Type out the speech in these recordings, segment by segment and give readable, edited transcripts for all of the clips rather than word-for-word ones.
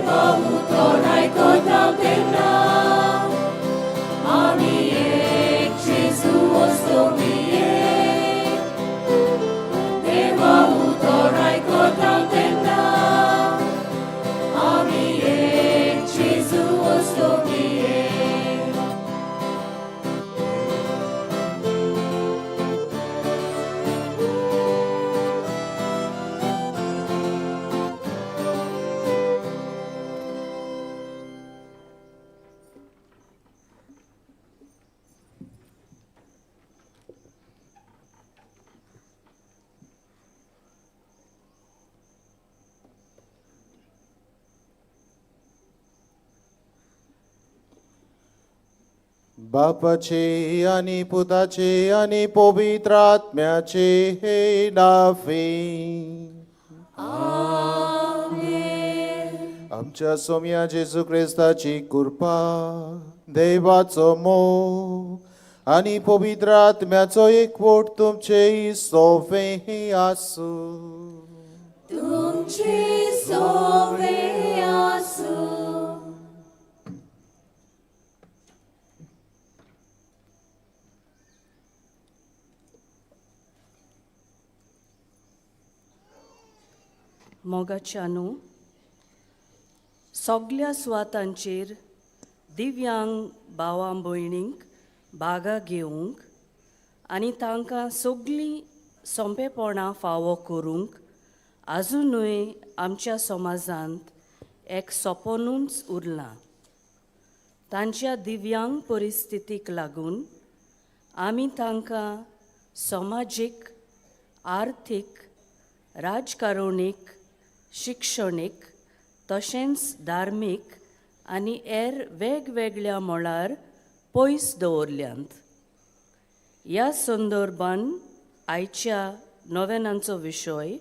देवा उतर आयकता तेन्ना आमी एक जेजू वस्तोमी एक देवा उतर आयकता तेन्ना आमी एक जेजू वस्तोमी एक. बापाचे आणि पुताचे आणि पवित्र आत्म्याचे हे नावे. आमच्या सोम्या जेजू क्रिस्ताची कृपा, देवाचो मोग आणि पवित्र आत्म्याचो एकवट तुमचे सोफे आसूं. तुमचे सोवे आसूं. मोगाच्यानू, सगल्या सुवातांचेर दिव्यांग भावां भयणींक बागा घेवंक आनी तांकां सगळीं सोंपेपणां फावो करूंक आजुनूय आमच्या समाजांत एक सपनूच उरलां. तांच्या दिव्यांग परिस्थितीक लागून आमी तांकां समाजीक, आर्थीक, राजकारणीक, शिक्षणीक तशेंच धार्मीक आनी हेर वेगवेगळ्या मळार पयस दवरल्यांत. ह्या संदर्भान आयच्या नोवेनांचो विशय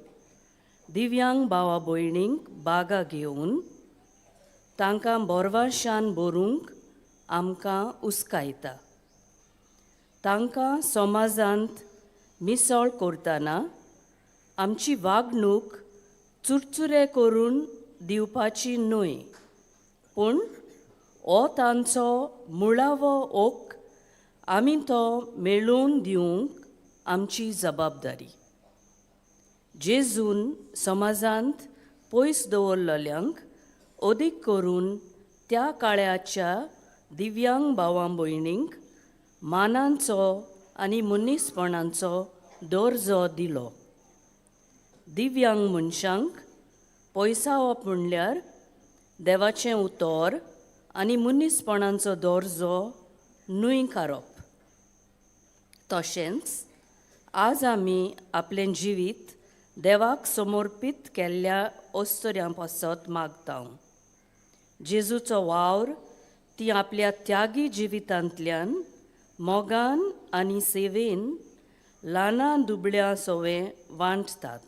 दिव्यांग भावा भयणींक बागा घेवन तांकां बोरवाशान भरूंक आमकां उस्कायता. तांकां समाजांत मिसळ करतना आमची वागणूक चुरचुरे करून दिवपाची न्हय, पूण हो तांचो मुळावो ओक आमी तो मेळोवन दिवंक आमची जबाबदारी. जेजून समाजांत पयस दवरलेल्यांक, अदीक करून त्या काळाच्या दिव्यांग भावां भयणींक मानांचो आनी मनीसपणाचो दर्जो दिलो. दिव्यांग मनशांक पयसावप म्हणल्यार देवाचें उतर आनी मनीसपणाचो दर्जो न्हय कारप. तशेंच आज आमी आपलें जिवीत देवाक समर्पीत केल्ल्या अस्तुऱ्यां पासत मागता. जेजूचो वावर ती आपल्या त्यागी जिवितांतल्यान मोगान आनी सेवेन ल्हाना दुबळ्या सोवे वांटतात.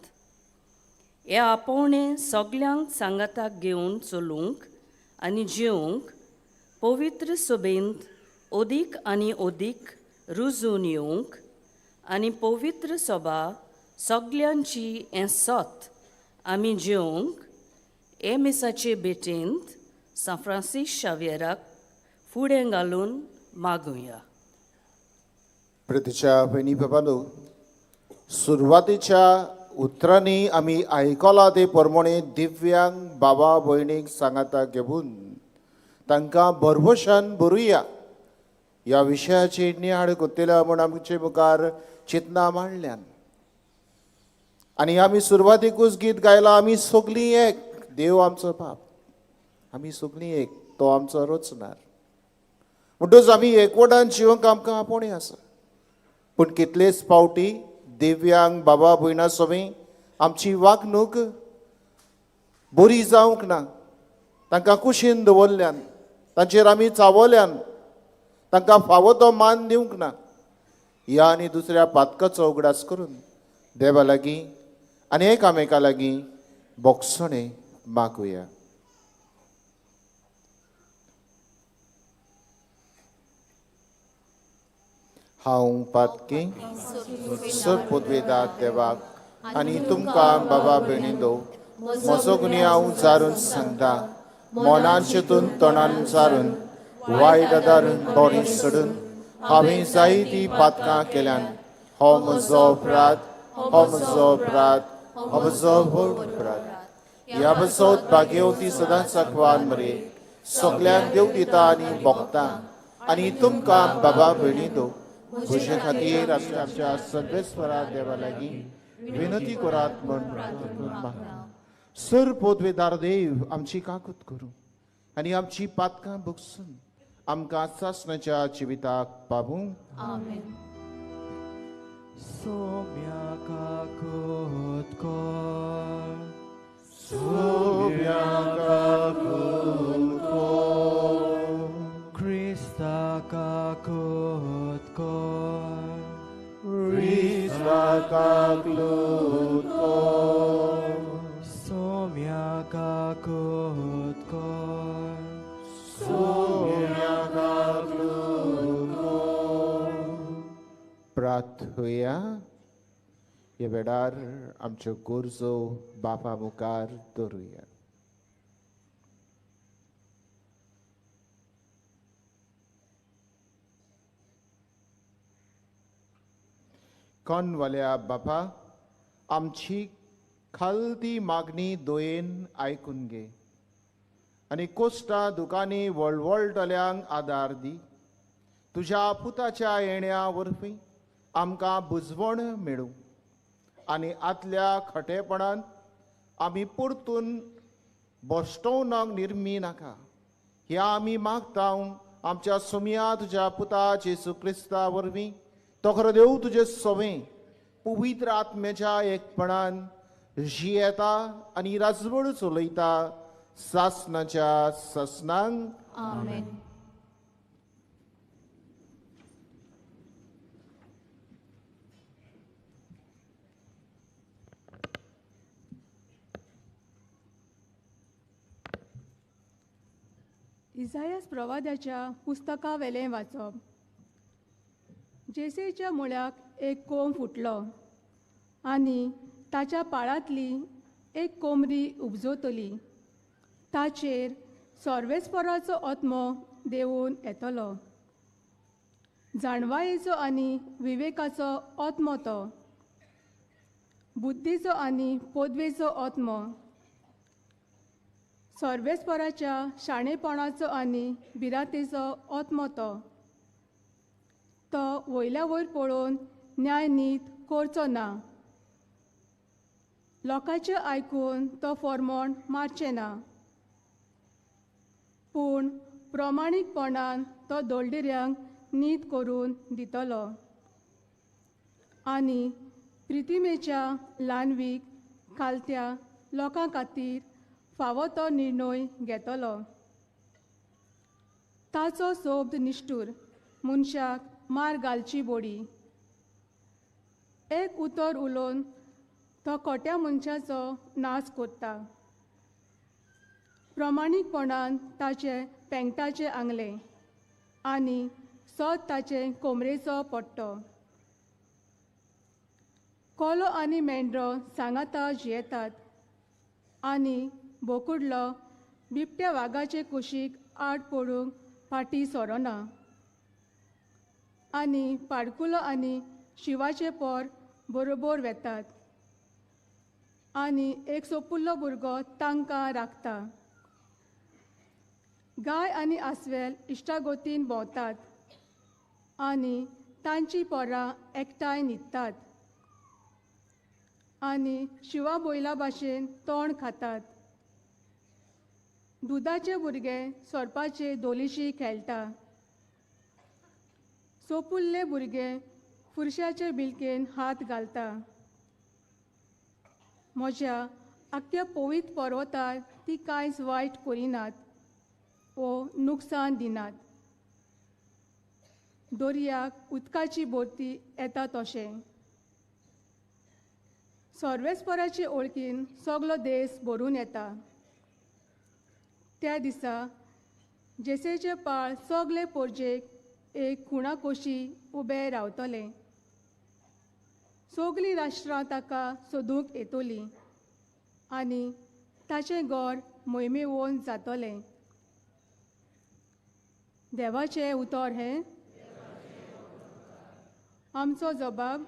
हे आपोवणें सगल्यांक सांगाताक घेवन चलूंक आनी जेवंक पवित्र सभेंत अदीक आनी अदीक रुजून येवंक आनी पवित्र सभा सगल्यांची हें सत आमी जेवंक हे मिसाचे भेटेंत सांत फ्रांसीस शाव्येराक फुडें घालून मागुया. प्रितीच्या भयणी बाबांनो, सुरवातीच्या उतरांनी आमी आयकलां ते प्रमाणे दिव्यांग बाबा भयणीक सांगाता घेवन तांकां भरवशान भरुया ह्या विशयाचेर नियाळ करतल्या म्हूण आमचे मुखार चिंतना मांडल्यान. आनी आमी सुरवातीकूच गीत गायलां, आमी सगलीं एक, देव आमचो बाप, आमी सगलीं एक, तो आमचो रचणार. म्हणटूच आमी एकवटान जिवंक आमकां आपोवणें आसा. पूण कितलेच फावटी दिव्यांग बाबा भयणां सवी आमची वागणूक बरी जावंक ना. तांकां कुशीन दवरल्यान, तांचेर आमी चावल्यान, तांकां फावो तो मान दिवंक ना. ह्या आनी दुसऱ्या पातकाचो उगडास करून देवा लागीं आनी एकामेका लागीं बोगसणें मागुया. हांव पातकी सपुदवेदा देवाक आनी तुमकां बाबा भयणींनो म्हजो गुन्यांव जारून सांगता. मनान चिंतून तोंडान सारून वायट आदारून बोडी सोडून हांवें जायतीं पातकां केल्यान. हो म्हजो अपराध, हो म्हजो अपराध, हो म्हजो व्हड अपराध. ह्या बसोत भाग्यवती सदांच अखवान मरे सगल्यांक देव दिता आनी भोगता आनी तुमकां बाबा भयणी दो म्हजे खातीर आमच्या आमच्या सर्वेस्वरा देवा लागीं विनंती करात म्हूण मागता. सर पोदवेदार देव आमची काकूत करूं आनी आमची पातकां भोगसून आमकां सासणाच्या जिविताक पावूं. आमेन. सोम्या काकूत कर, सोम्या काकूत कर, क्रिस्ता काकूत कर, क्रिस्ता काकूत कर, सोम्या काकूत कर, सोम्या काकूत कर. प्रार्थया. ह्या वेळार आमच्यो गरजो बापा मुखार दवरुया. कोणवाल्या बापा, आमची खालती मागणी दोयेन आयकून घे आनी कोश्टा दुकांनी वळवळटल्यांक आदार दी. तुज्या पुताच्या येण्या वरवीं आमकां बुजवण मेळूं आनी आतल्या खटेपणान आमी परतून बश्टोवनाक निर्मी नाका. ह्या आमी मागता आमच्या सुमया तुज्या पुता जेजू क्रिस्ता वरवीं तो खरो देव तुजे सवें पवित्र आत्म्याच्या एकपणान जियेता आनी राजवड चलयता सासणाच्या सासणांक. आमेन. इजायस प्रवाद्याच्या पुस्तकावेलें वाचप. जेसेच्या मुळ्याक एक कोंब फुटलो आनी ताच्या पाळांतली एक कोमरी उपजतली. ताचेर सर्वेस्पराचो आत्मो देंवून येतलो, जाणवायेचो आनी विवेकाचो आत्मो, तो बुद्धीचो आनी पदवेचो आत्मो, सर्वेस्पराच्या शाणेपणाचो आनी भिरांतेचो आत्मो. तो तो वयल्या वयर पळोवन न्याय नीत करचो ना, लोकांचें आयकून तो फॉर्मोण मारचें ना, पूण प्रमाणीकपणान तो दोळडिऱ्यांक नीत करून दितलो आनी प्रितिमेच्या ल्हानवीक खालत्या लोकां खातीर फावो तो निर्णय घेतलो. ताचो सोब्द निश्ठूर मनशाक मार घालची बोडी. एक उतर उलोवन तो खोट्या मनशाचो नाश करता. प्रमाणीकपणान ताचे पेंगटाचें आंगलें आनी सत ताचे कोमरेचो पट्टो. कोलो आनी मेंढरो सांगाता जियेतात आनी बोकुडलो बिबट्या वागाचे कुशीक आड पडूंक फाटीं सोरना आनी पाडकुलो आनी शिवाचे पोर बरोबर वेतात आनी एक सोपुल्लो भुरगो तांकां राखता. गाय आनी आस्वेल इश्टागोतीन भोंवतात आनी तांची पोरां एकठांय न्हिदतात आनी शिवा बोयला भाशेन तोंड खातात. दुदाचे भुरगे सोरपाचे धोलिशी खेळटा. सोपुल्ले भुरगे फुरशाचे बिलकेन हात घालता. म्हज्या आख्ख्या पवित्र पर्वतार ती कांयच वायट करिनात वो नुकसान दिनात. दर्याक उदकाची भरती येता तशें सर्वेस्पराचे ओळखीन सगलो देश भरून येता. त्या दिसा जेसेचे पाळ सगले पोरजेक एक खुणा कोशी उबे रावतले. सगलीं राष्ट्रां ताका सोदूंक येतलीं आनी ताचें घर मोहिमेवोन जातलें. देवाचें उतर हें आमचो जबाब.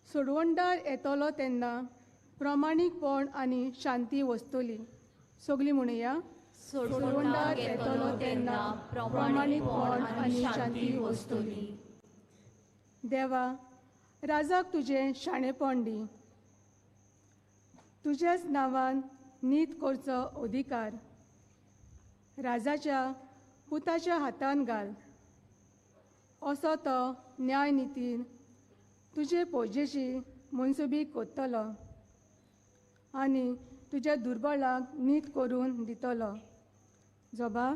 सोडवणदार येतलो तेन्ना प्रमाणीकपण आनी शांती वसतली. सगळीं म्हणुया, सोडवणदार येतलो तेन्ना प्रमाणीकपण आनी शांती वसतली. देवा, राजाक तुजें शाणेपण दी, तुज्याच नांवान नीत करचो अधिकार राजाच्या पुताच्या हातान घाल. असो तो न्याय नितीन तुजे पोजेशी मनसुबी कोत्तलो आनी तुज्या दुर्बळाक नीत करून दितलो. जबा,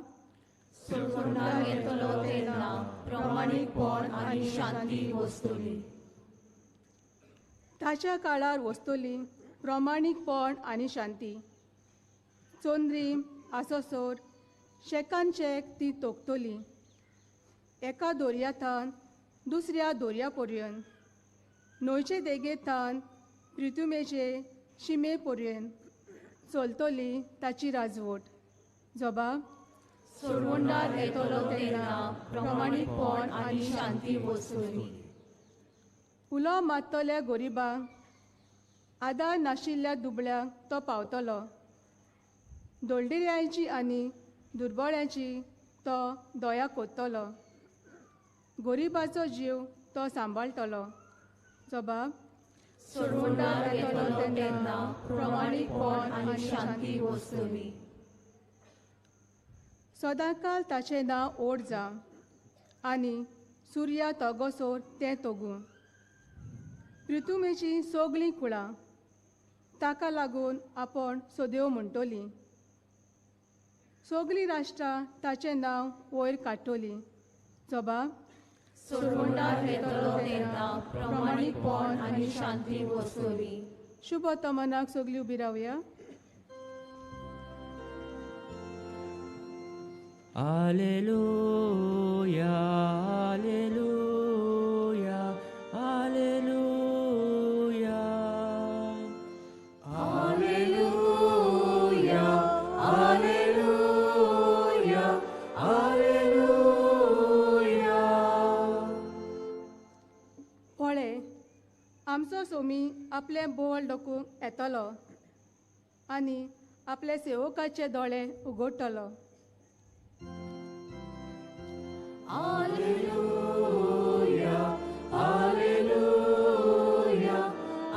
सोडवणदार येतलो तेन्ना प्रमाणीकपण आनी शांती वसतली. ताच्या काळार वसतली प्रमाणीकपण आनी शांती. चोंद्री आसोसोर शेकान शेक ती तोखतली, एका दोरया थावन दुसऱ्या दोरया पर्यंत, न्हंयचे देगे थावन प्रितुमेचे शिमे पर्यंत चलतली ताची राजवट. जबा, सोडवणदार येतलो तेन्ना प्रमाणीकपण आनी शांती वसतली. उलो मारतल्या गरिबांक, आदार नाशिल्ल्या दुबळ्यांक तो पावतलो. दोळडिऱ्यांची आनी दुर्बळ्यांची तो दया कोत्तलो. गरिबाचो जीव तो सांबाळटलो. जबाब, सोडवणदार येतलो तेन्ना प्रमाणीकपण आनी शांती वसतली. सदांकाल ताचें नांव ओड जावं आनी सुर्या तगोसोर तें तोगूं. प्रितुमेचीं सगळीं कुळां ताका लागून आपूण सदेव म्हणटलीं. सगळीं राष्ट्रां ताचें नांव वयर काडटलीं. जबा, सोडवणदार येतलो तेन्ना प्रमाणीकपण आनी शांती वसतली. शुभ तमनाक सगळीं उबी रावया. Alleluia, Alleluia, Alleluia. Alleluia, Alleluia, Alleluia. पळय, आमचो सोमी आपलें बोल डोकूंक येतलो आनी आपले सेवकाचे दोळे उगडटलो. Alleluia, Alleluia,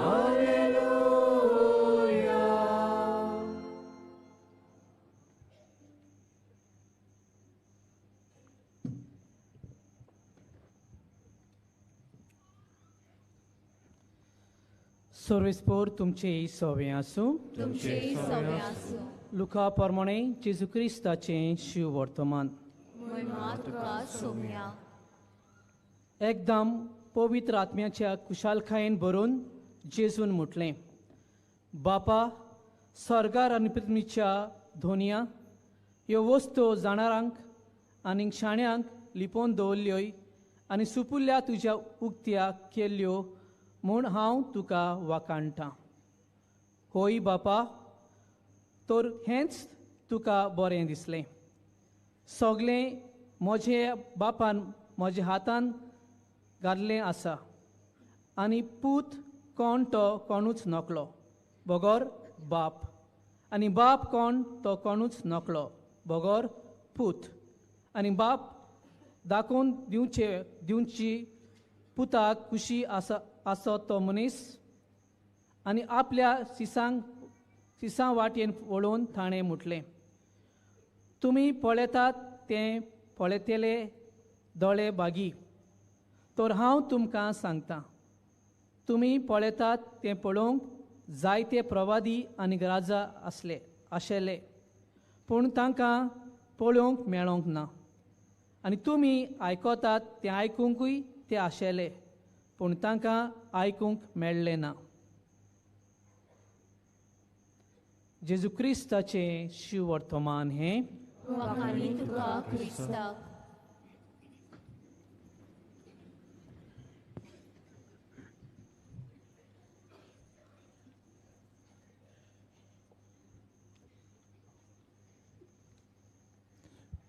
Alleluia. सर्वेस्पोर तुमचें सवें आसूं. तुमचें सवें आसूं. लुका प्रमाणे जेजू क्रिस्ताचें शिव वर्तमान. महिमा तुका सोम्या. एकदम पवित्र आत्म्याच्या कुशालकायेन भरून जेजून म्हटलें, बापा, स्वर्गार आनी पृथ्वीच्या धोनिया ह्यो वस्तू जाणारांक आनी शाण्यांक लिपोवन दवरल्योय आनी सुपुल्ल्या तुज्या उक्त्या केल्ल्यो म्हूण हांव तुका वाखाणटां. होय बापा, तर हेंच तुका बरें दिसलें. सगळें म्हजे बापान म्हज्या हातान घाल्लें आसा आनी पूत कोण तो कोणूच नकलो बगर बाप, आनी बाप कोण तो कोणूच नकलो बगर पूत, आनी बाप दाखोवन दिवची पुताक खुशी आसा आसो तो मनीस. आनी आपल्या सिसां वाटेन वळोवन ताणें म्हटलें, तुमी पळयतात तें पळयतले दोळे बागी, तर हांव तुमकां सांगता, तुमी पळयतात तें पळोवंक जायते प्रवादी आनी राजा आशिल्ले, पूण तांकां पळोवंक मेळोंक ना, आनी तुमी आयकतात तें आयकुंकूय ते आशिल्ले, पूण तांकां आयकूंक मेळ्ळें ना. जेजू क्रिस्ताचें शिववर्तमान हें. वाखाणी तुका क्रिस्ताक.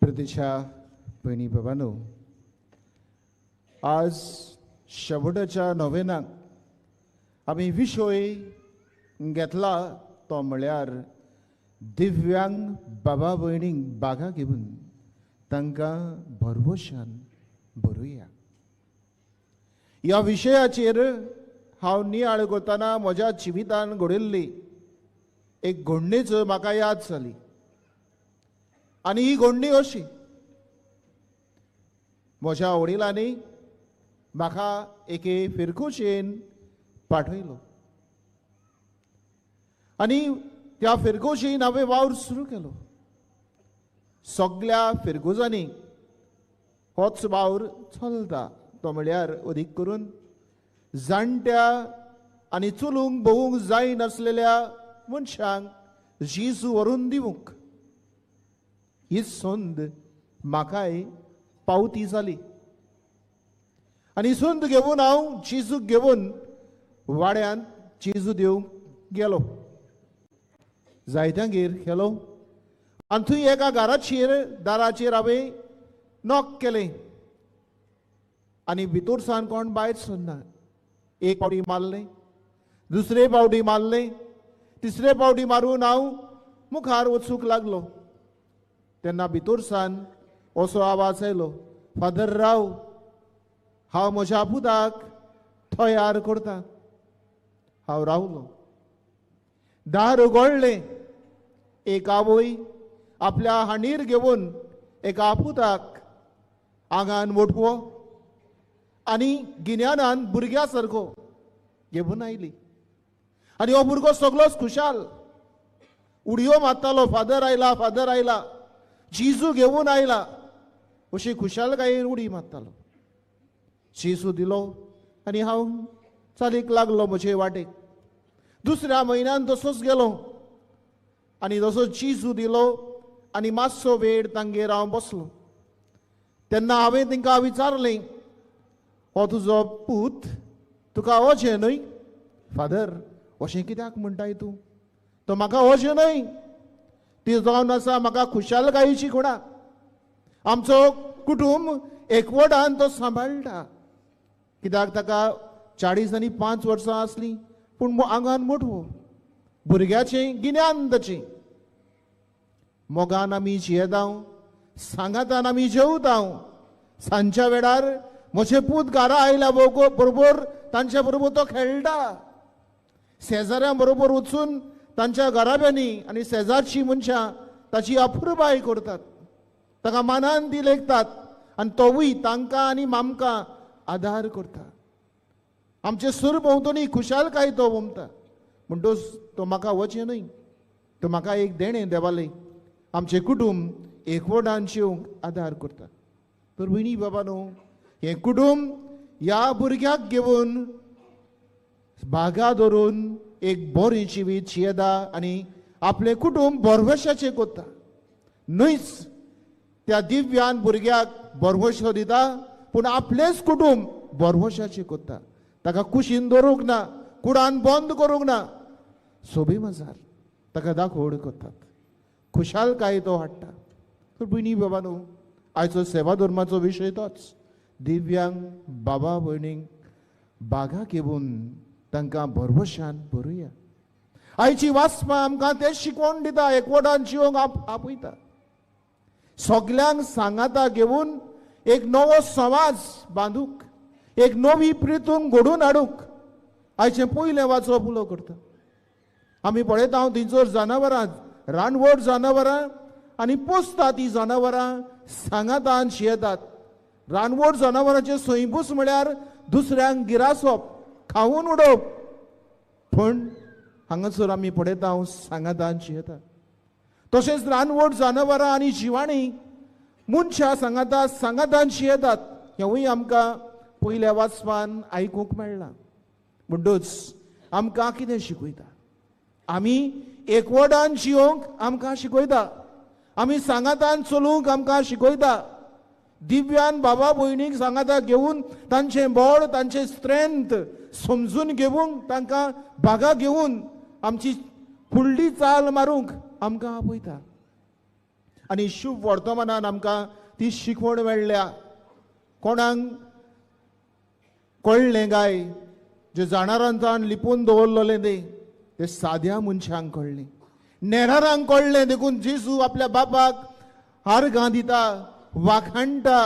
प्रतिशा भयणी बाबांनो, आज शेवटाच्या नोवेनाक आमी विशय घेतला तो म्हळ्यार दिव्यांग बाबा भयणींक बागा घेवन तांकां भरवशान बरोवया. ह्या विशयाचेर हांव नियाळ करतना म्हज्या जिवितान घडिल्ली एक घडणीचो म्हाका याद जाली आनी ही घडणी अशी, म्हज्या वडिलांनी म्हाका एके फिरकुशेन पाठयलो आनी त्या फिरगोशीन हांवें वावर सुरू केलो. सगल्या फिरगुजांनी होच वावर चलता, तो म्हळ्यार अदीक करून जाणट्या आनी चलूंक भोवूंक जायनासलेल्या मनशांक जेजू व्हरून दिवंक. ही संद म्हाकाय पावती जाली आनी संद घेवन हांव जेजूक घेवन वाड्यांत जेजू दिवंक गेलो. जायत्यांगेर गेलो आनी थंय एका घराचेर दाराचेर हांवें नॉक केलें आनी भितर सावन कोण भायर सरना. एक पावटी मारलें, दुसरे पावटी मारलें, तिसरे पावटी मारून हांव मुखार वचूंक लागलो. तेन्ना भितर सावन असो आवाज आयलो, फादर राव, हांव म्हज्या पुताक तयार करता. हांव रावलो. दार उगडलें. एक आवय आपल्या हांडीर घेवन एका पुताक आंगान मोटवो आनी गिन्यानान भुरग्या सारको घेवन आयली आनी हो भुरगो सगलोच खुशाल उडयो मारतालो, फादर आयला, फादर आयला, जेजू घेवन आयला, अशी खुशालकायेन उडी मारतालो. जेजू दिलो आनी हांव चालीक लागलो म्हजे वाटेक. दुसऱ्या म्हयन्यान तसोच गेलो आनी तसो जेजू दिलो आनी मातसो वेळ तांगेर हांव बसलो. तेन्ना हांवें तांकां विचारलें, हो तुजो पूत तुका अशें न्हय? फादर अशें कित्याक म्हणटाय तूं? तो म्हाका अशें न्हय, ती जावन आसा म्हाका खुशालकायेची खुणा. आमचो कुटुंब एकवटान तो सांबाळटा. कित्याक ताका 40 आनी 5 वर्सां आसलीं, पूण आंगान मोटवो, भुरग्याचें गिन्यान ताचें. मोगान आमी जियेता, सांगातान आमी जेवता. सांजच्या वेळार म्हजे पूत घरा आयल्या बरोबर तांच्या बरोबर तो खेळटा. शेजाऱ्यां बरोबर वचून तांच्या घराब्यांनी आनी शेजारची मनशां ताची अपुरबाय करतात, ताका मानान ती लेखतात आनी तोवूय तांकां आनी आमकां आदार करता. आमचे सुर भोंवतणी खुशालकाय तो भोंवता. म्हणटोच तो म्हाका वचें न्हय, तो म्हाका एक देणें देवालें. आमचें कुटुंब एकवटान शिवंक आदार करता. तर भयणी बाबा न्हू, हें कुटुंब ह्या भुरग्याक घेवन बागा धरून एक बरें जिवीत जियेता आनी आपलें कुटुंब भरवशाचें करता. न्हयच त्या दिव्यान भुरग्याक भरवशो दिता, पूण आपलेंच कुटुंब भरवशाचें करता. ताका कुशीन दवरूंक ना, कुडान बंद करूंक ना, सोबी मजार ताका दाखोवड करतात, खुशालकाय तो हाडटा. तर भयणी बाबा न्हू, आयचो सेवा धर्माचो विशय तोच, दिव्यांग बाबा भयणींक बागा घेवन तांकां भरवशान भरुया. आयची वाचपां आमकां तें शिकवण दिता, एकवटान जिवंक आपयता. सगल्यांक सांगाता घेवन एक नवो समाज बांदूंक, एक नवी प्रितून घडोवन हाडूंक आयचें पयलें वाचप उलो करता. आमी पळयता हांव थंयसर जनावरां, रानवट जनावरां आनी पोसता ती जनावरां सांगातान शियेतात. रानवट जनावरांचें सैंबूस म्हळ्यार दुसऱ्यांक गिरासप, खावन उडोवप. पूण हांगासर आमी पळयता हांव सांगातान शियेतात. तशेंच रानवट जनावरां आनी जिवाणी मनशां सांगाता सांगातान शियेतात, हेंवूय आमकां पयल्या वाचपान आयकूंक मेळ्ळां. म्हणटूच आमकां कितें शिकयता? आमी एकवटान जिवंक आमकां शिकयता, आमी सांगातान चलूंक आमकां शिकयता. दिव्यान बाबा भयणीक सांगाता घेवन तांचें बळ, तांचें स्ट्रेंथ समजून घेवंक, तांकां बागा घेवन आमची फुडली चाल मारूंक आमकां आपयता. आनी शुभ वर्तमानान आमकां ती शिकवण मेळ्ळ्या. कोणाक कळ्ळें काय जे जाणारांतान लिपून दवरलेलें तें ते साद्या मनशांक कळ्ळें, नेणारांक कळ्ळें. देखून जेजू आपल्या बापाक आर्गां दिता, वाखाणटा.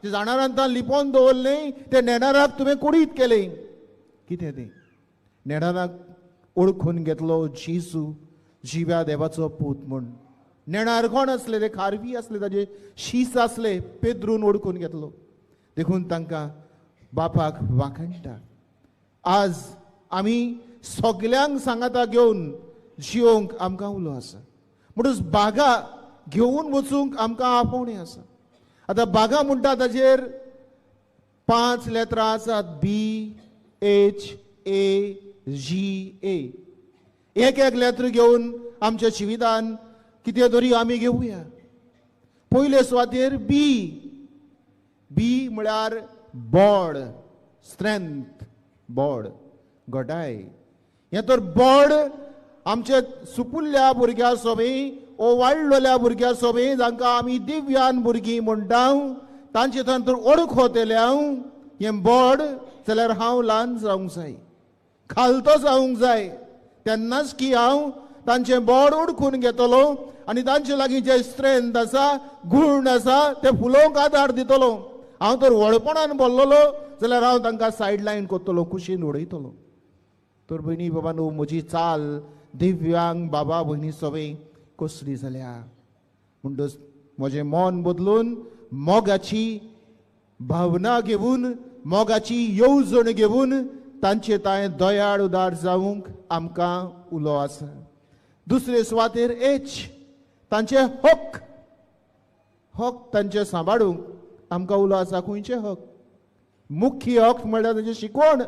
जे जाणारांतान लिपोवन दवरलें तें नेणाराक तुवें कुडीत केलें. कितें तें नेणाराक ओळखून घेतलो जेजू जिव्या देवाचो पूत म्हूण. नेणार कोण आसले? ते खारवी आसले, ताजे शीस आसले. पेद्रून ओळखून घेतलो, देखून तांकां बापाक वाखाणटा. आज आमी सगल्यांक सांगाता घेवन जियोंक आमकां उलो आसा. म्हणून बागा घेवन वचूंक आमकां आपोवणें आसा. आतां बागा म्हणटा ताजेर 5 लेत्रां आसात, B H A G A. एक एक लेत्र घेवन आमच्या जिवितान कितें तरी आमी घेवया. पयले सुवातेर बी, बी म्हळ्यार बोड, स्ट्रेंथ, बोड, घटाय. हें तर बोड आमच्या सुपुल्ल्या भुरग्यां सोबी ओ वाडलेल्या भुरग्यां सोबी जांकां आमी दिव्यान भुरगीं म्हणटा तांचे थंय तर ओळखतले हें बोड जाल्यार हांव ल्हान जावंक जाय, खालतो जावंक जाय, तेन्नाच की हांव तांचें बोड ओळखून घेतलो आनी तांचे लागीं जें स्ट्रेंथ आसा, गूण आसा ते फुलोवंक आदार दितलो. हांव तर व्हडपणान बोल्लोलो जाल्यार हांव तांकां सायड लायन करतलो, कुशीन उडयतलो. तर भयणी बाबा न्हू म्हजी चाल दिव्यांग बाबा भयणी सगळी कसली जाल्या. म्हणटच म्हजें मन बदलून मोगाची भावना घेवन, मोगाची येवजण घेवन तांचे तांय दयाळ उदार जावंक आमकां उलो आसा. दुसरे सुवातेर एच, तांचे हक, हक तांचे सांबाळूंक आमकां उलो आसा. खंयचे हक? मुख्य हक म्हळ्यार तांचे शिकवण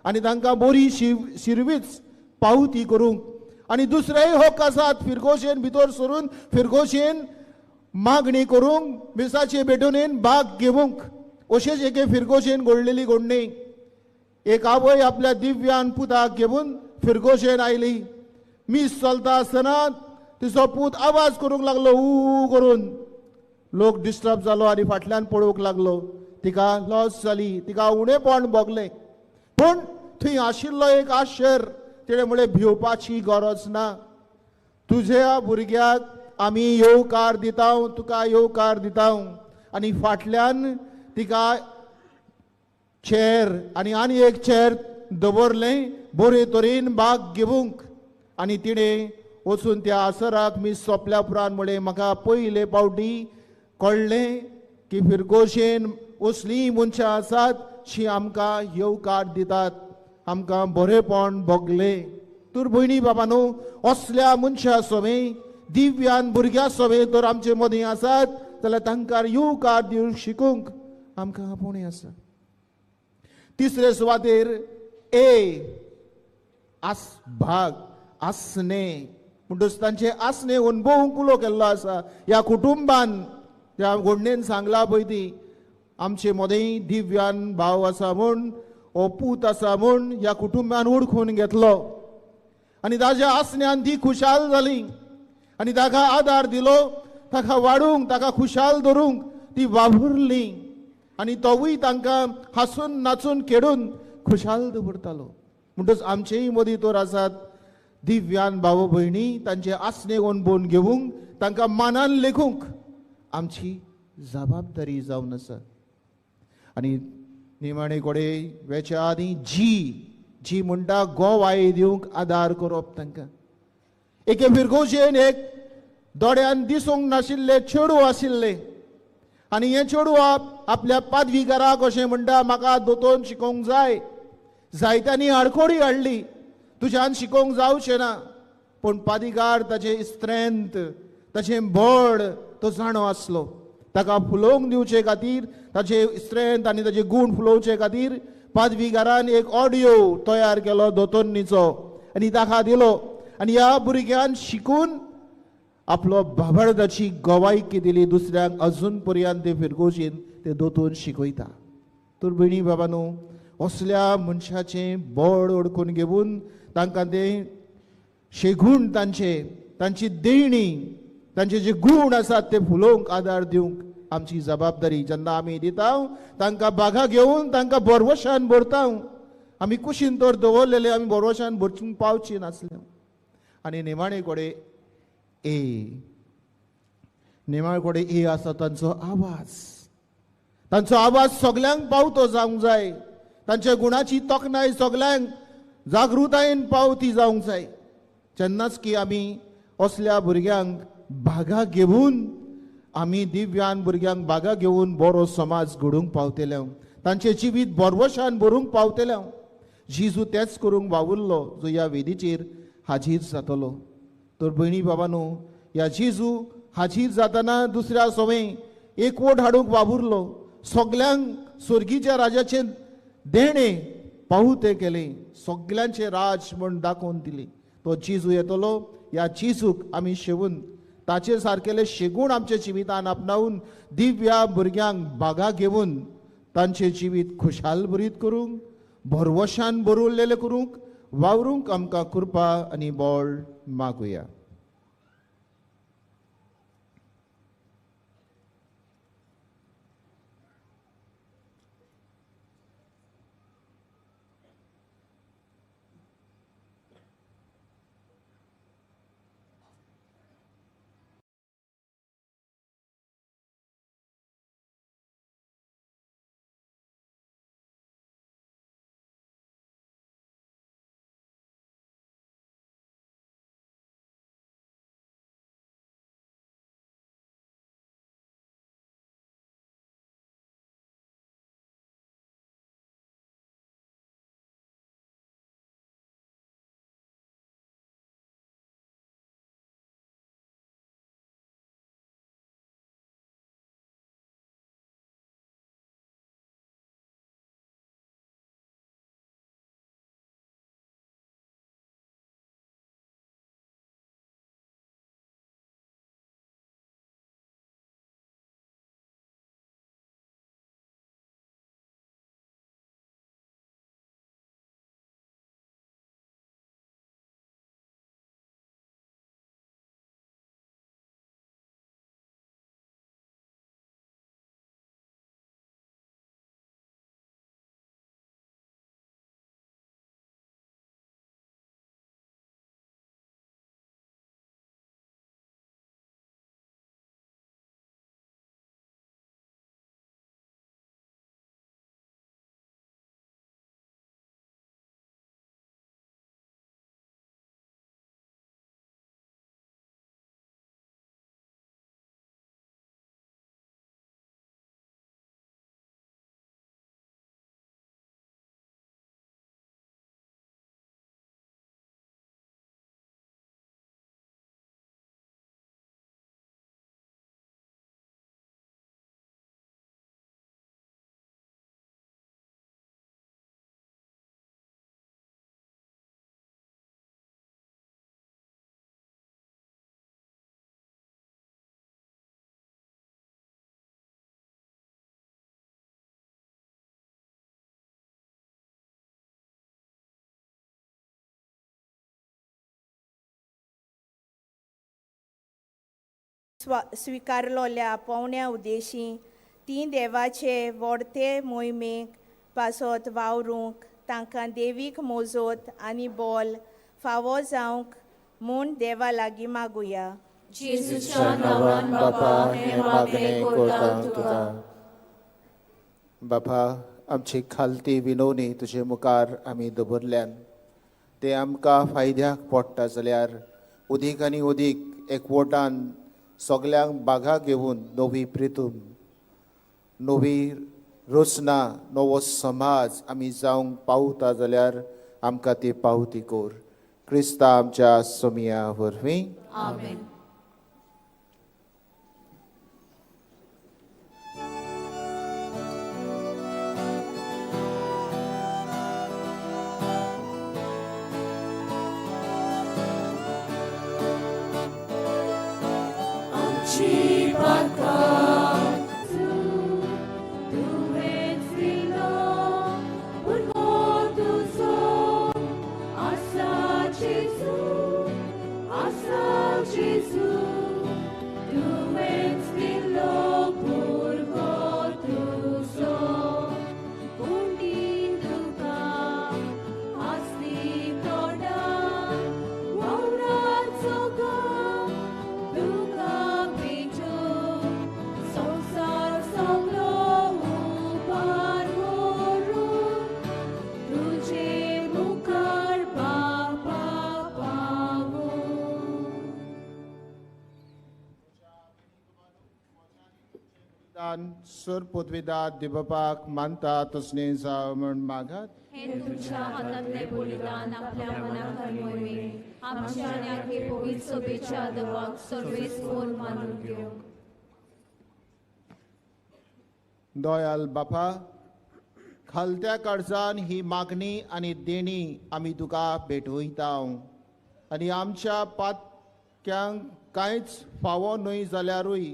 आनी तांकां बरी शिरवीच पावती करूंक. आनी दुसरेय हक आसात, फिरगोशेन भितर सरून फिरगोशेन मागणी करूंक, मिसाचे भेटून भाग घेवंक. अशेंच एके फिरगोशेन घडलेली घडणी. एक आवय आपल्या दिव्यान पुताक घेवन फिरगोशेन आयली. मीस चलता आसतना तिचो पूत आवाज करूंक लागलो ऊ करून. लोक डिस्टर्ब जालो आनी फाटल्यान पळोवंक लागलो. तिका लॉस जाली, तिका उणेपण भोगलें. पूण थंय आशिल्लो एक आशर, तिणें म्हळें भिवपाची गरज ना, तुज्या भुरग्याक आमी येवकार दिता, तुका येवकार दिता. आनी फाटल्यान तिका चेर आनी आनी एक चेर दवरलें बरे तरेन भाग घेवंक. आनी तिणें वचून त्या आसराक मीस सोंपल्या उपरांत म्हळें म्हाका पयले पावटी कळ्ळें की फिरगोशेन असलीं मनशां आसात शी आमकां येवकार दितात, आमकां बरेपण भोगलें. तर भयणी बाबा न्हू असल्या मनशां सोबे, दिव्यान भुरग्यां सोबे तर आमचे मदीं आसात जाल्यार तांकां येवकार दिवंक शिकूंक आमकां आपोवणें आसा. तिसरे सुवातेर ए, आस भाग, आसणे. म्हणटच तांचे आसणे अणभवूंक उलो केल्लो आसा. ह्या कुटुंबान त्या घोडणेन सांगला पळय ती आमचे मदीं दिव्यान भाव आसा म्हूण, हो पूत आसा म्हूण ह्या कुटुंबान ओळखून घेतलो आनी ताज्या आसण्यान ती खुशाल जाली आनी ताका आदार दिलो, ताका वाडूंक, ताका खुशाल धरूंक ती वावुरली आनी तोवूय तांकां हांसून नाचून खेळून खुशाल दवरतालो. म्हणटच आमचेय मदीं तर आसात दिव्यान भाव भयणी, तांचे आसणे अणभवून घेवंक, तांकां मानान लेखूंक आमची जबाबदारी जावन आसा. आनी निमाणे कडेन वेच्या आदीं जी, जी म्हणटा गोवाय दिवंक आदार करप तांकां. एके फिरगोशेन एक दोळ्यान दिसूंक नाशिल्ले चेडूं आशिल्लें आनी हें चेडूं आपल्या पादवीकाराक अशें म्हणटा म्हाका दोतोन शिकोवंक जाय. जायत्यांनी आडखोडी हाडली, तुज्यान शिकोवंक जावचें ना. पूण पादीगार ताचें स्ट्रेंथ, ताचें बळ तो जाणो आसलो. ताका फुलोवंक दिवचे खातीर, ताचे स्ट्रेंथ आनी ताचे गूण फुलोवचे खातीर पादवीगारान एक ऑडियो तयार केलो दोतोन्नीचो आनी ताका दिलो. आनी ह्या भुरग्यान शिकून आपलो बाबडदाची गवायकी दिली दुसऱ्यांक. अजून पर्यंत ते फिरगोजीन ते दोतोन शिकयता. तर भयणी बाबा न्हू असल्या मनशाचें बळ ओडकून घेवन तांकां ते शेगूण, तांचे तांची देणी, तांचे जे गूण आसात ते फुलोवंक आदार दिवंक आमची जबाबदारी. जेन्ना आमी दिता तांकां बागा घेवन तांकां बरवशान भरता, आमी कुशीन तर दवरलेले आमी बरवशान भरचूंक पावची नासले. आनी निमाणे कडेन ए, निमाणे कडेन ए आसा तांचो आवाज. तांचो आवाज सगल्यांक पावतो जावंक जाय, तांच्या गुणाची तोखणाय सगल्यांक जागृतायेन पावती जावंक जाय. जेन्नाच की आमी असल्या भुरग्यांक भागा घेवन, आमी दिव्यांग भुरग्यांक बागा घेवन बरो समाज घडोवंक पावतले, तांचें जिवीत बरवशान भरूंक पावतले. जेजू तेंच करूंक वावुरलो जो ह्या वेदीचेर हाजीर जातलो. तर भयणी बाबानो, ह्या जेजू हाजीर जातना दुसऱ्या सवंय एकवट हाडूंक वावुरलो, सगल्यांक स्वर्गीच्या राजाचें देणें पावतें केलें, सगल्यांचें राज म्हूण दाखोवन दिलें. तो जेजू येतलो, ह्या जेजूक आमी शेवून ताचे सारकेले शेगूण आमच्या जिवितान आपणावन दिव्या भुरग्यांक बागा घेवन तांचें जिवीत खुशाल भरीत करूंक, भरवशान भरवल्लेलें करूंक वावरूंक आमकां कृपा आनी बळ मागुया. स्विकारलोल्या पोवण्या उद्देशी ती देवाचे व्हडते मोहिमेक पासत वावरूंक तांकां देवीक मोजोत आनी बोल फावो जावंक म्हूण देवा लागीं मागुया. जेजूच्या नांवान बापा हें मागणें करता तुका. बापा, आमची खालती विनवणी तुजे मुखार आमी दवरल्यान ते आमकां फायद्याक पडटा जाल्यार उदीक आनी उदीक एकवटान सगल्यांक बागा घेवन नवी प्रितूम, नवी रचना, नवो समाज आमी जावंक पावता जाल्यार आमकां ती पावती कर. क्रिस्ता आमच्या सोमिया वरवीं. आमेन. Jesus. दान सर पदवीदार दिवपाक मानता तसलें जावं म्हण मागात. हें तुमच्या हातांतलें बलिदान आपल्या मनाक मोहिमेक आमच्या आनी आखे पवित्र सभेच्या देवाक सर्वेस्पोर मानून घेवं. दयाल बापा, खालत्या काळजान ही मागणी आनी देणी आमी तुका भेटवयता आनी आमच्या पातक्यांक कांयच फावो न्हय जाल्यारूय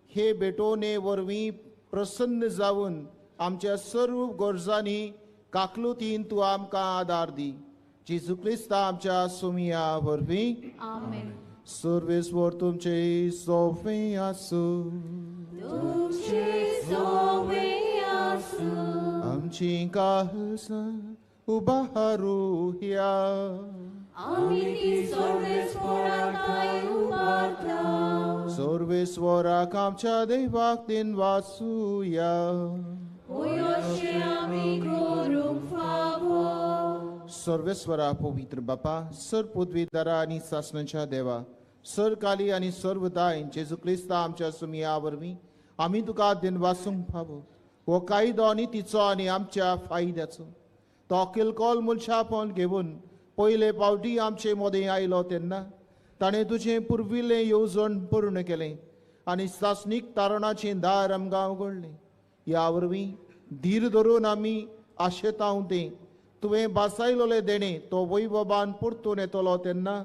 हे भेटवणे वरवीं प्रसन्न जावन आमच्या सर्व गरजांनी काकलुतीन तूं आमकां आदार दी. जेजू क्रिस्ता आमच्या सुमिया वरवीं. आमेन. सर्वेस्वर तुमचे सोफे आसूं. तुमचे सोवे आसूं. आमची काळजां उबारुया. आमी ती सर्वेस्पराक उबारता. सर्वेस्वराक आमच्या देवाक दिन वाचुया. अशें आमी करूंक फावो. सर्वेस्वरा पवित्र बापा, सर पदवीदारा आनी सासणाच्या देवा, सर काली आनी सर्वदाय जेजू क्रिस्ता आमच्या सुमिया वरवीं आमी तुका दिन वाचूंक फावो. हो कायदो आनी तिचो आनी आमच्या फायद्याचो तो किलकोल मनशापण घेवन पयले पावटी आमचे मदें आयलो तेन्ना ताणें तुजें पुर्विल्लें येवजण पूर्ण केलें आनी सासणीक तारणाचें दार आमकां उगडलें. ह्या वरवीं धीर धरून आमी आशेतांव तें तुवें बासायलोलें देणें तो वैभवान परतून येतलो तेन्ना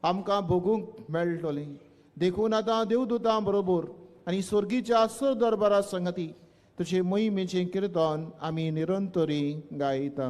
आमकां भोगूंक मेळटलें. देखून आतां देवदूतां बरोबर आनी स्वर्गीच्या सर दरबारा संगती तुजे मोहिमेचें किर्तन आमी निरंतरी गायता.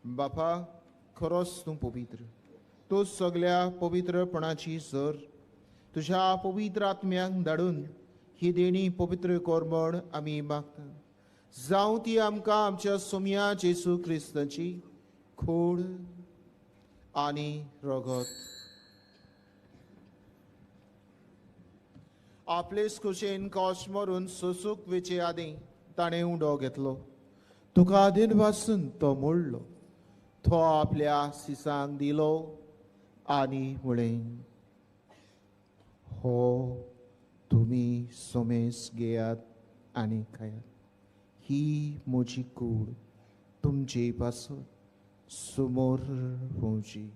बापा, खरोच तूं पवित्र, तूं सगल्या पवित्रपणाची सर. तुज्या पवित्र आत्म्यांक धाडून ही देणी पवित्र कर म्हण आमी मागता. जावं ती आमकां आमच्या सोम्या जेजू क्रिस्ताची खोड आनी रगत. आपलेच खुशेन कॉश मरून सोसूक वेचे आदीं ताणें उंडो घेतलो. तुका आदीन वासून तो मोडलो, तो आपल्या सिसांक दिलो आनी म्हळें, हो तुमी सोमेस घेयात आनी खायात, ही म्हजी कूड तुमचे पासत समोर पोवची.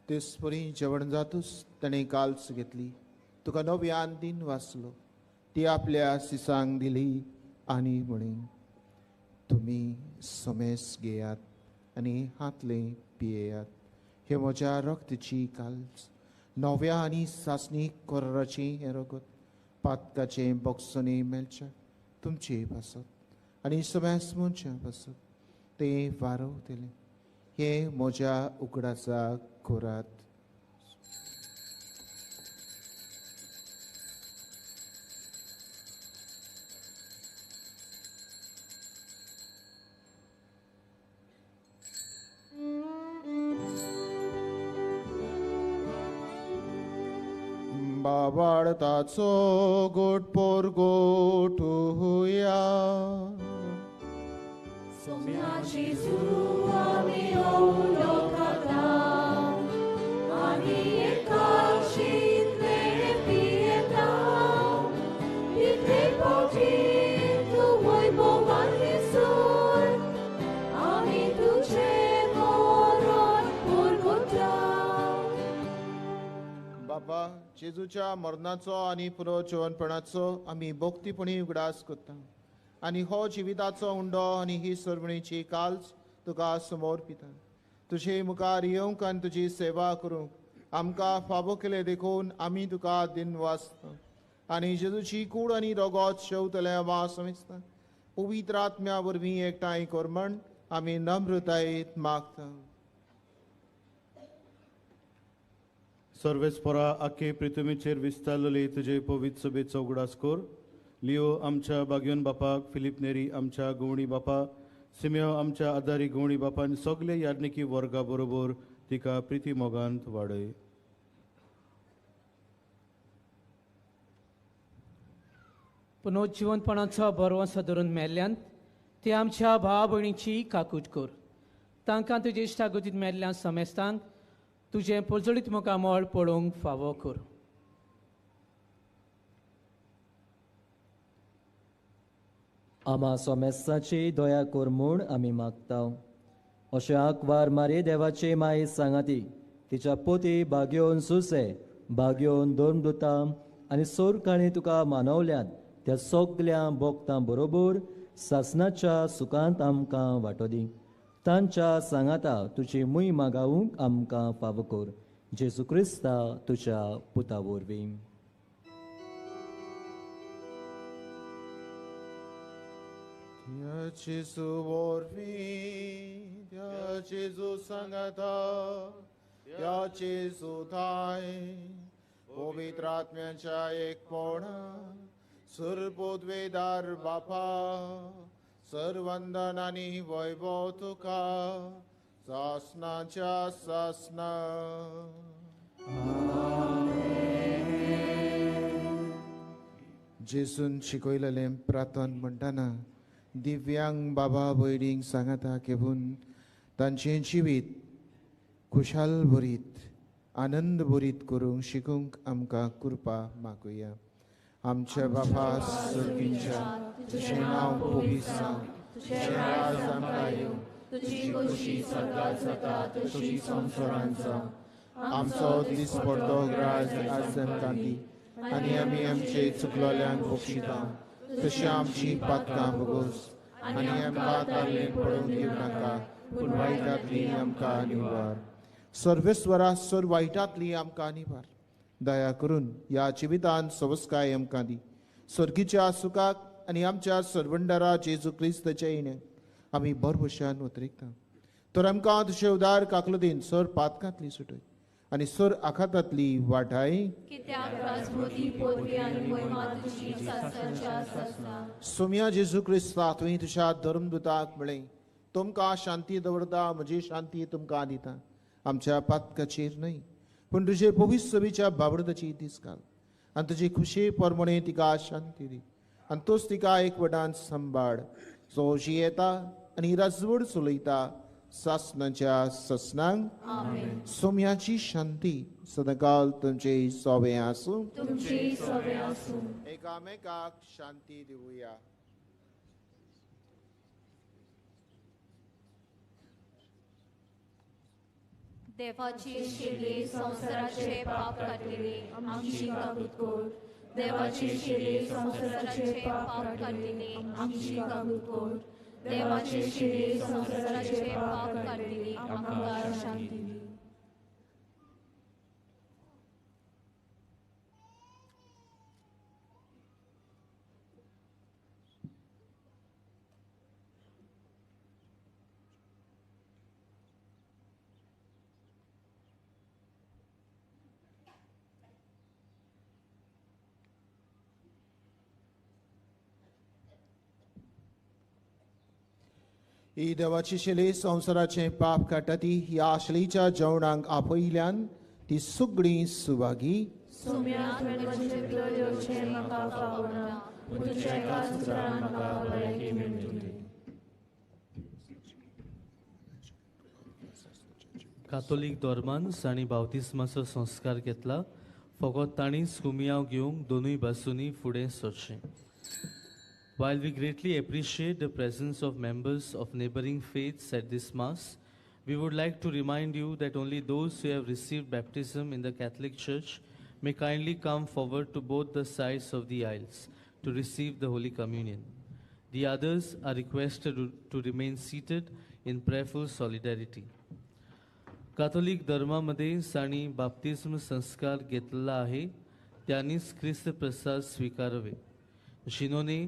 तेचपरी जेवण जातूच ताणें काल्स घेतली, तुका नव्यान दिन वाचलो, ती आपल्या सिसांक दिली आनी म्हळें, तुमी समेस घेयात आनी हातले पियेयात, हे म्हज्या रक्तची काल्स, नव्या आनी सासणी कराराचें हें रगत, पातकाचें बॉक्सने मेळच्या तुमचे पासत आनी समेस मनशां पासत तें वारवतलें. हें म्हज्या उगडासाक करात. बाबाडताचो गोट पोर गोठुया. सोम्या जेजू आमी उलो खाता. बाबा, जेजूच्या मरणाचो आनी पुनर्जिवनपणाचो आमी भक्तीपणी उगडास करता आनी हो जिविताचो उंडो आनी ही सर्वणीची काल्स तुका समर्पिता. तुजे मुखार येवंक आनी तुजी सेवा करूंक आमकां फावो केलें देखून आमी तुका दिनवासता आनी जेजूची कूड आनी रगत शेवतल्या वा समेस्ता पवित्र आत्म्या वरवीं एकठांय कर म्हण आमी नम्रतायेत मागता. सर्वेस्परा आखे पृथ्वीचेर विस्तारलेली तुजे पवित्र सभेचो उगडास कर. लियो आमच्या बागयोन बापाक, फिलीप नेरी आमच्या गवणी बापा, सिमेओ आमच्या आदारी गवणी बापा आनी सगळे याज्ञिकी वर्गा बरोबर तिका प्रिती मोगांत वाडय. पुनर्जिवनपणाचो भरवंसो धरून मेल्ल्यान ते आमच्या भाव भयणीची काकूट कर. तांकां तुजे इश्टागतींत मेल्ल्या समेस्तांक तुजें पोजडीत मुखामळ पळोवंक फावो कर. आमा सोमेस्ताची दया कर म्हूण आमी मागता. अशें आंकवार मारी देवाची माई सांगाती तिच्या पोती बागयोन सुसे बागयोन धर्मदुतां आनी सोरकाणी तुका मानवल्यात त्या सगल्या भोक्तां बरोबर सासनाच्या सुखांत आमकां वांटो दी. तांच्या सांगाता तुजी मुयमा गावूंक आमकां फावो कर. जेजू क्रिस्ता तुज्या पुता वरवीं. त्या जेजू वरवीं, त्या जेजू सांगाता, त्या जेजू थांय पवित्र आत्म्याच्या एकपणान सर्वोद्वेदार बापा, सर्वंदन आनी वैभव तुका सासनाच्या सासना. जेजून शिकयलेलें प्रार्थन म्हणटना दिव्यांग बाबा भयणींक सांगाता घेवन तांचें जिवीत खुशाल भरीत आनंद भरीत करूंक शिकूंक आमकां कृपा मागुया. आमच्या बापा सर्गींच्या, तुजें नांव पवित्र जावं, तुजें राज आमकां येवं, तुजी खोशी स्वर्गांत जाता तशी संवसारांत जावं. आमचो दिसपडतो ग्रास आज आमकां दी आनी आमी आमचे चुकलोल्यांक बक्षिता तशी आमची पातकां भोगोस आनी आमकां ताल्लें पडोवंक दिवं नाका, पूण वायटांतली आमकां निवार. सर्वेस्वरा, सर वायटांतली आमकां निवार. दया करून ह्या जिवितान सवस्काय आमकां दी. सर्गीच्या सुखाक आनी आमच्या सर्वंडरा जेजू क्रिस्ताच्या येण्याक आमी भरभश्यान उतरिकता. तर आमकां तुजे उदार काकलुदीन सर पातकांतली सुटय आनी सर आखातांतली वाटाय. सोम्या जेजू क्रिस्ता, तुवें तुज्या धर्मदुताक म्हळें, तुमकां शांती दवरता, म्हजी शांती तुमकां दिता. आमच्या पातकाचेर न्हय पूण तुजे पवित्र सभेच्या बाबडताची दीस घाल आनी तुजी खुशी परमणे तिका शांती दी आनी तोच तिका एकवटान सांबाळ, जो जियेता आनी राजवड चलयता सासनाच्या ससनांक. सोम्याची शांती सदांकाल तुमचे सोबे आसूं. एकामेकाक शांती दिवया. देवाची शिली संवसाराचे पाप काडटली आमची काकूट कर. देवाची शिली संवसाराचे पाप काडटली आमची काकूट कर. देवाची शिली संवसाराचे पाप काडटली आमकां शांती दी. ही देवाची शिली संवसाराचें पाप काडटा ती ह्या शिलीच्या जेवणाक आपयल्यान ती सगळीं सुभागी. कातोलीक धर्मान तांणी बावतिस्माचो संस्कार घेतला, फकत तांणीच कुमियांव घेवंक दोनूय बाजूंनी फुडें सरचें. While we greatly appreciate the presence of members of neighboring faiths at this Mass, we would like to remind you that only those who have received baptism in the Catholic Church may kindly come forward to both the sides of the aisles to receive the Holy Communion. The others are requested to remain seated in prayerful solidarity. Catholic धर्मामध्ये जांणी बाप्तिस्म संस्कार घेतला आहे त्यांनीच ख्रिस्त प्रसाद स्वीकारावे. जिन्होंने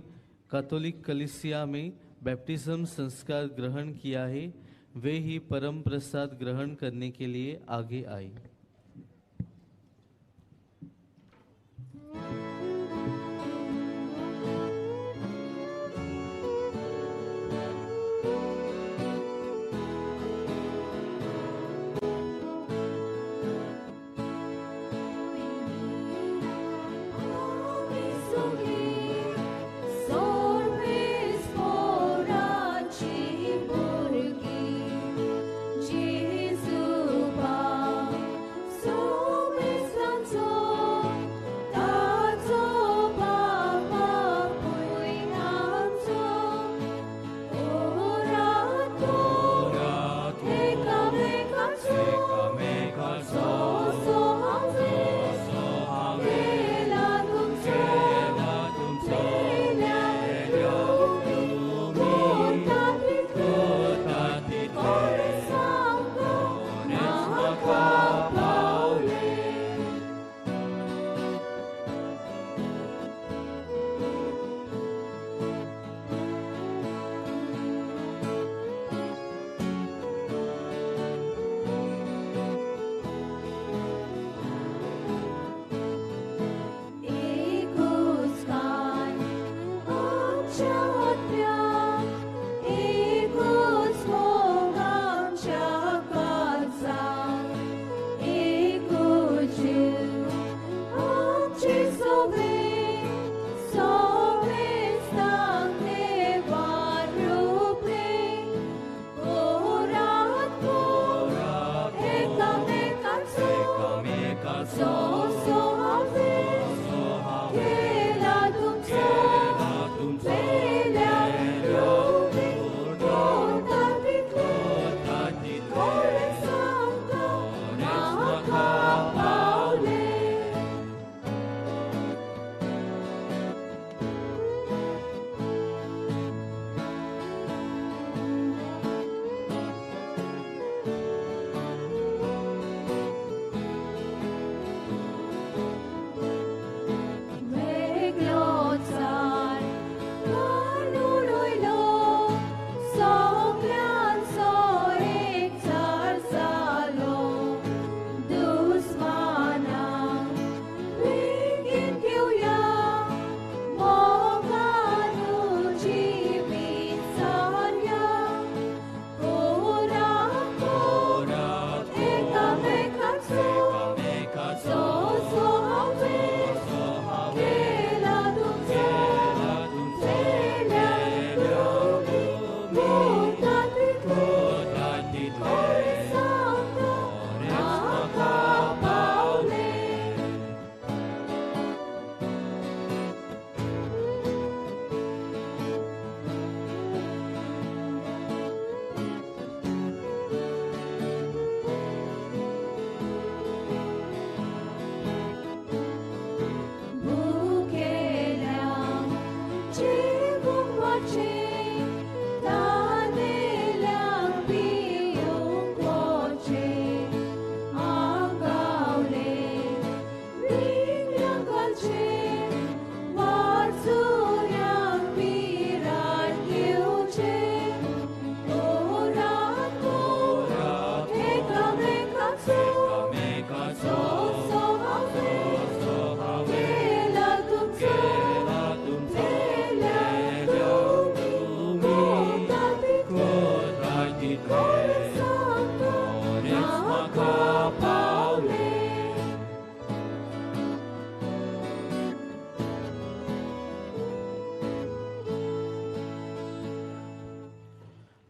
Catholic कलीसिया में baptism संस्कार ग्रहण किया है वे ही परम प्रसाद ग्रहण करने के लिए आगे आए.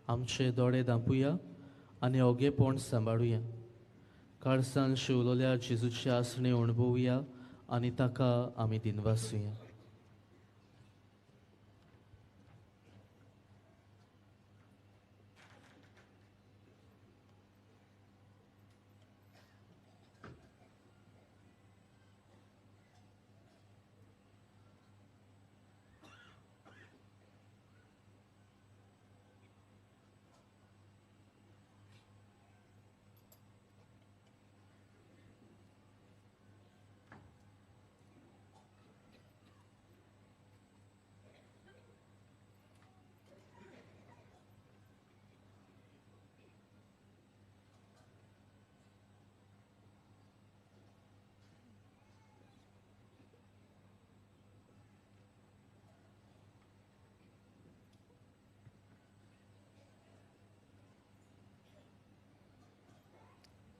आमचे दोळे दांपुया आनी ओगेपण सांबाळुया. काळसान शिवलोल्या जेजूचे आसणे अणभवुया आनी ताका आमी दिनवासुया.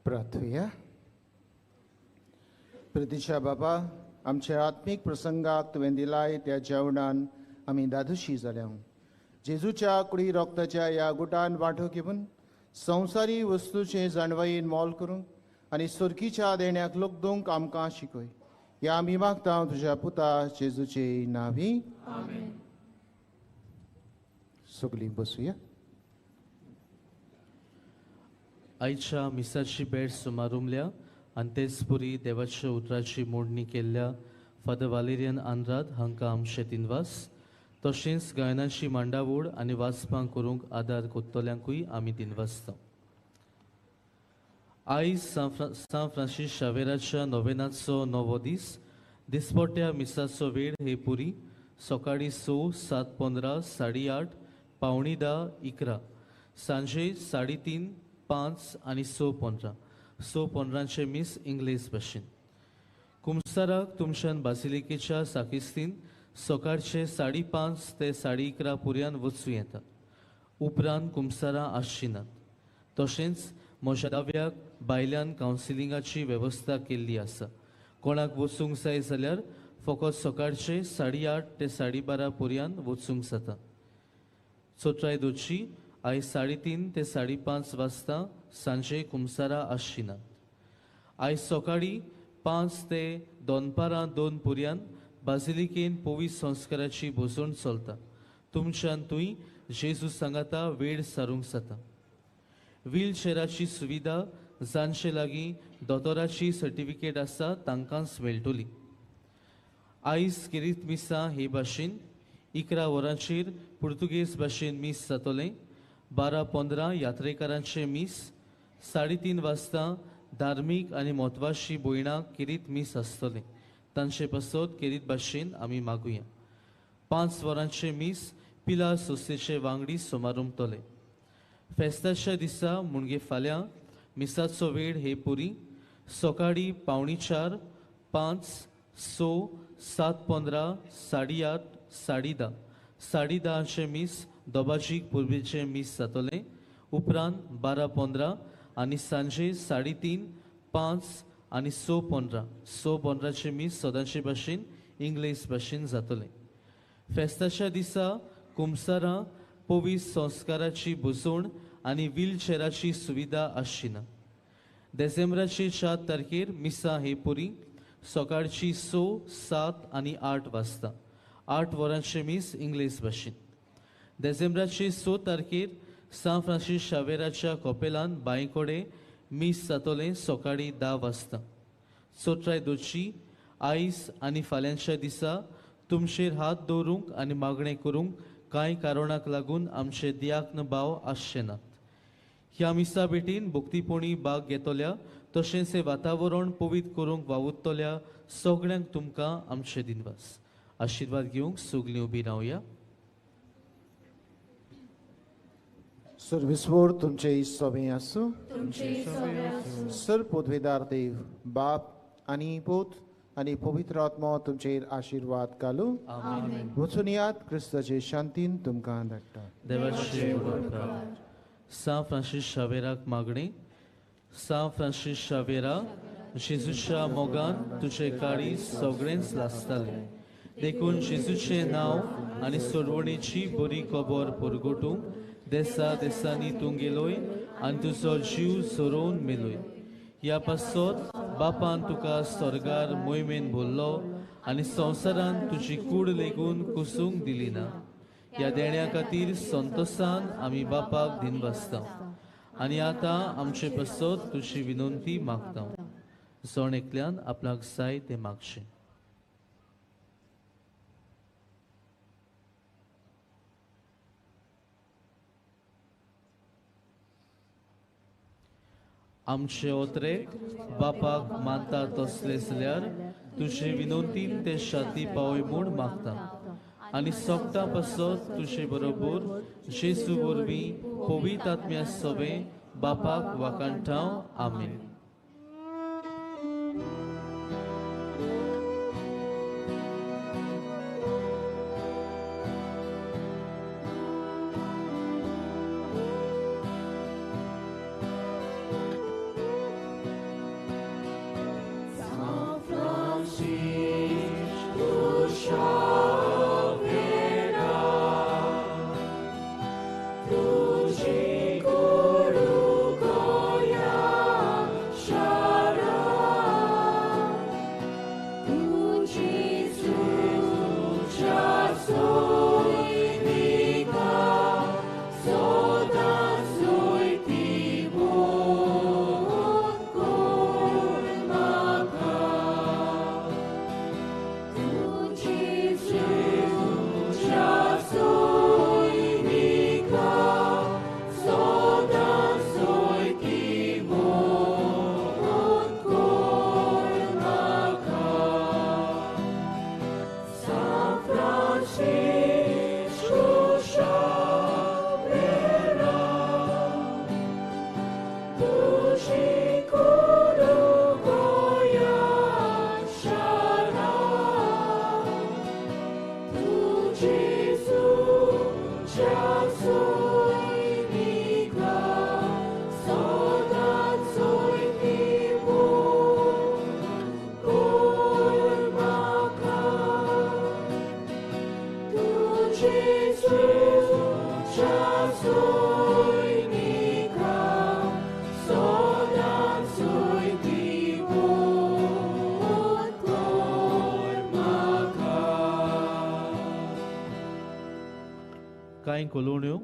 प्रार्थुया. प्रितीच्या बाबा, आमच्या आत्मीक प्रसंगाक तुवें दिलाय त्या जेवणान आमी दादोशी जाल्या. जेजूच्या कुडी रोगताच्या ह्या गुटान वांटो घेवन संवसारी वस्तूचे जाणवायेन मोल करूंक आनी सुरकीच्या देण्याक लोकदूंक आमकां शिकय. ह्या आमी मागता तुज्या पुता जेजूचे नांवी. सगळीं बसुया. आयच्या मिसाची भेट सुमारुमल्या आनी तेच पुरी देवाच्या उतराची मोडणी केल्ल्या फादर वालेरियन आंद्राद हांकां आमचे दिनवास. तशेंच गायनाची मांडावळ आनी वाचपां करूंक आदार कोत्तल्यांकूय आमी दिनवासता. आयज सान फ्रांसीस शावेराच्या नोवेनाचो नवो दीस. दिसपट्ट्या मिसाचो वेळ हे पुरी सकाळीं 6, 7:15, 8:30, 9:45, 11, सांजे 3:30, 5 आनी 6:15. 6:15 मीस इंग्लीश भाशेन. कुमसाराक तुमच्यान बासिलिकेच्या साकिस्तीन सकाळचे 5:30 ते 11:30 पुर्यान वचूं येता. उपरांत कुमसारां आसचीं नात. तशेंच म्हज्या दाव्याक बायल्यान कावन्सिलिंगाची वेवस्था केल्ली आसा. कोणाक वचूंक जाय जाल्यार फकत सकाळचे 8:30 ते 12:30 पुर्यान वचूंक जाता. चोत्राय दोची आयज 3:30 ते 5:30 वाजता सांजे कुमसारां आसचीं नात. आयज सकाळीं 5 ते दनपारां 2 पुर्यान बाजिलिकेन पवित्र संस्काराची भोजवण चलता. तुमच्यान थंय जेजू सांगाता वेळ सारूंक जाता. व्हीलचेराची सुविधा जांचे लागीं दोतोराची सर्टिफिकेट आसा तांकांच मेळटली. आयज केरीत मिसां हे भाशेन 11 वरांचेर पुर्तुगेज भाशेन मीस जातलें. 12:15 यात्रेकारांचें मीस. 3:30 वाजता धार्मीक आनी म्हत्वाची भयणां केरीत मीस आसतलें. तांचे पासत केरीत भाशेन आमी मागुया. 5 वरांचें मीस पिलार संस्थेचे वांगडी समारंभतले. फेस्ताच्या दिसा म्हणजे फाल्यां मिसाचो वेळ हे पुरी सकाळीं 3:45, 5, 6, 7:15, 8:30, 10:30. 10:30 मीस दोबाजीक पुर्वेचें मीस जातलें. उपरांत 12:15 आनी सांजे 3:30, 5 आनी 6:15. 6:15 मीस सदांचे भाशेन इंग्लीश भाशेन जातलें. फेस्ताच्या दिसा कुमसारां पवित्र संस्काराची भोजवण आनी व्हीलचेराची सुविधा आसची ना. डिसेंबराचे 4 तारखेर मिसां हे पुरी सकाळची 6, 7 आनी 8 वाजता. 8 वरांचें मीस इंग्लीश भाशेन. डिसेंबराचे 6 तारखेर सान फ्रांसीस शावेराच्या कपेलान बांयकोडे मीस जातलें सकाळीं 10 वाजता. चोत्राय दोची आयज आनी फाल्यांच्या दिसा तुमचेर हात दवरूंक आनी मागणें करूंक कांय कारणाक लागून आमचे दियाक्न भाव आसचे नात. ह्या मिसा भेटीन भक्तीपणी भाग घेतल्या तशेंच हें वातावरण पवित्र करूंक वावुरतल्या सगळ्यांक तुमकां आमचे दिनवास. आशिर्वाद घेवंक सगळीं उबी रावया. सर्वेस्वर तुमचे सवे आसूं. सर पदवेदार देव बाप आनी पूत आनी पवित्र आत्मो तुमचेर आशिर्वाद घालू. वचून यात क्रिस्ताचे शांतीन तुमकां धाडटा. देवाचे उपकार. सान फ्रांसीस शावेराक मागणें. सान फ्रांसीस शावेरा, जेजूच्या मोगान तुजे काळी सगळेंच लासतालें. देखून जेजूचें नांव आनी सोडवणेची बरी खबर परगटूंक देसा देसांनी तूं गेलोय आनी तुजो जीव सोरोवन मेलोय. ह्या पासत बापान तुका स्वर्गार मोहिमेन भरलो आनी संवसारान तुजी कूड लेगून कुसूंक दिली ना. ह्या देण्या खातीर संतोसान आमी बापाक दिनवासता आनी आतां आमचे पासत तुजी विनंती मागता. जण एकल्यान आपणाक जाय तें मागचें. आमचे ओत्रे बापाक मानता तसले जाल्यार तुजे विनंतीन ते शांती पावय म्हूण मागता आनी सोगटा पासत तुजे बरोबर जेजू वरवीं पवित्र आत्म्या सवें बापाक वाखाणटाव. आमेन. कांय कलोवण्यो.